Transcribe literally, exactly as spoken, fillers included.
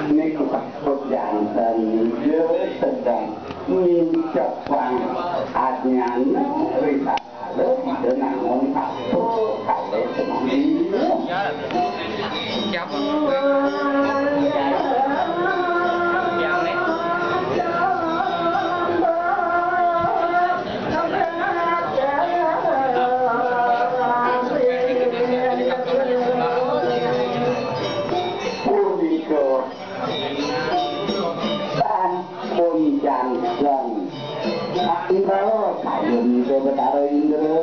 Niku sebut janten, sedang mincak pang adnyana ri Halo, ida nangun satu, kalau semanggi. Punika sampun janten. Indra, kayun Ida Betara Indra.